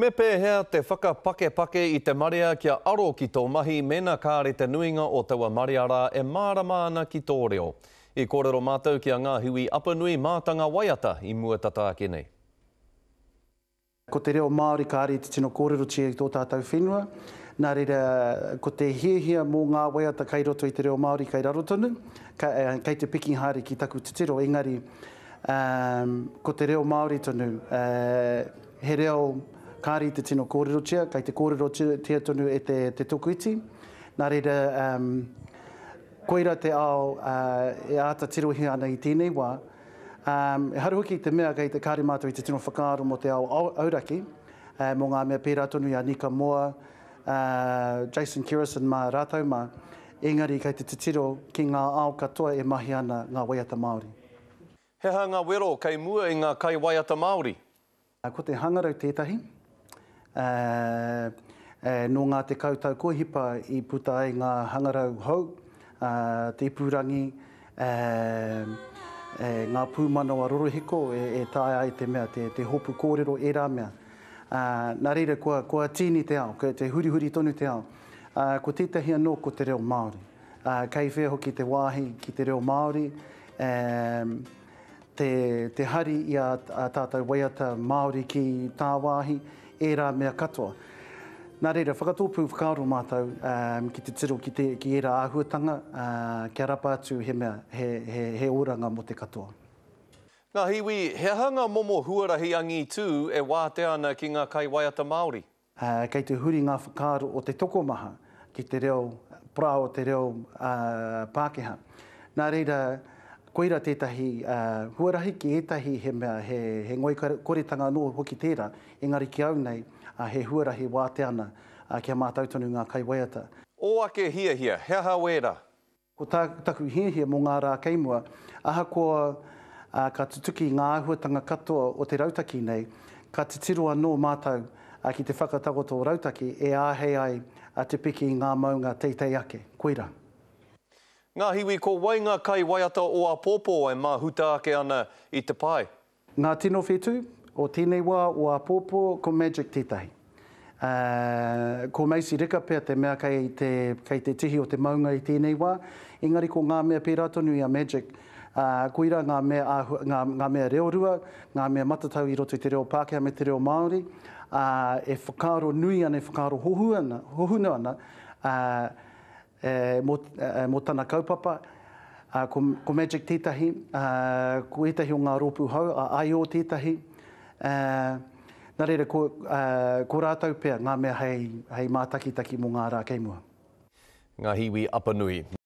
Me pēhea te whakapakepake i te marea kia aro ki tō mahi mēnā kāre te nuinga o taua marea rā e mārama ana ki tō reo? I kōrero mātou ki a Ngāhiwi Apanui mātanga waiata i mua tata ake nei. Ko te reo Māori kāre i te tino kōrerotia i tō tātou whenua, nā reira ko te hiahia mō ngā waiata kei roto i te reo Māori kei raro tonu, kei te piki haere ki taku titiro, engari ko te reo Māori tonu, He reo kāre i te tino kōrerotia, kei te kōrerotia tonu e te tokoiti. Nā reira, koira te ao e āta tirohia ana i tēnei wā. Ehara hoki i te mea kei te kāre mātou i te tino whakaaro mō te ao auraki, mō ngā mea pērā tonu i a Nika Moa, Jason Kerrison mā, rātou mā, engari kei te titiro ki ngā ao katoa e mahia ana ngā waiata Māori. He aha ngā wero kei mua i ngā kaiwaiata Māori? Ko te hangarau tētahi. Nō ngā tekau tau kua hipa i puta ai ngā hangarau hou, te ipurangi, ngā pūmanawa rorohiko e taea ai te mea, te hopu kōrero, ērā mea. Nā reira, kua tīni te ao, te hurihuri tonu te ao. Ko tētahi anō ko te reo Māori. Kei whea hoki te wāhi ki te reo Māori, te, te hari i ā, ā tātou waiata Māori ki tāwāhi, ērā mea katoa. Nā reira, whakatōpū whakaaro mātou ki te tiro ki, te, ki ērā āhuatanga, kia rapa atu he mea, he, he, he oranga mō te katoa. Ngahiwi, he aha ngā momo huarahi angitū e wātea ana ki ngā kaiwaiata Māori? Kei te huri ngā whakaaro o te tokomaha ki te reo parao, te reo Pākehā. Nā reira, koirā tētahi huarahi ki ētahi he mea, he ngoikoretanga anō hoki tērā, engari ki au nei, he huarahi wātea ana kia mātau tonu ngā kaiwaiata. Ō ake hiahia, he aha wērā? Ko tā taku hiahia mō ngā rā kei mua, ahakoa ka tutuki ngā āhuatanga katoa o te rautaki nei, ka titiro anō mātou ki te whakatakoto rautaki e āhei ai te piki i ngā maunga teitei ake. Koirā. Ngahiwi, Ko wai ngā kaiwaiata o āpōpō e māhuta ake ana i te pae? Ngā tino whetū o tēnei wā o āpōpō ko Magic tētahi. Ko Macy Rika pea te mea kei te, kei te tihi o te maunga i tēnei wā, engari ko ngā mea pērā tonu i a Magic, koirā ngā mea āhua, ngā, ngā mea reorua, ngā mea matatau i roto i te reo Pākehā me te reo Māori, ā, e whakaaro nui ana, e whakaaro hohu ana, hohunu ana, ā, mō tana kaupapa, ko Magic tētahi, ko ētahi o ngā rōpū hou, a IO tētahi, nā reira ko rātou pea ngā mea hei mātakitaki mō ngā rā kei mua. Ngahiwi Apanui.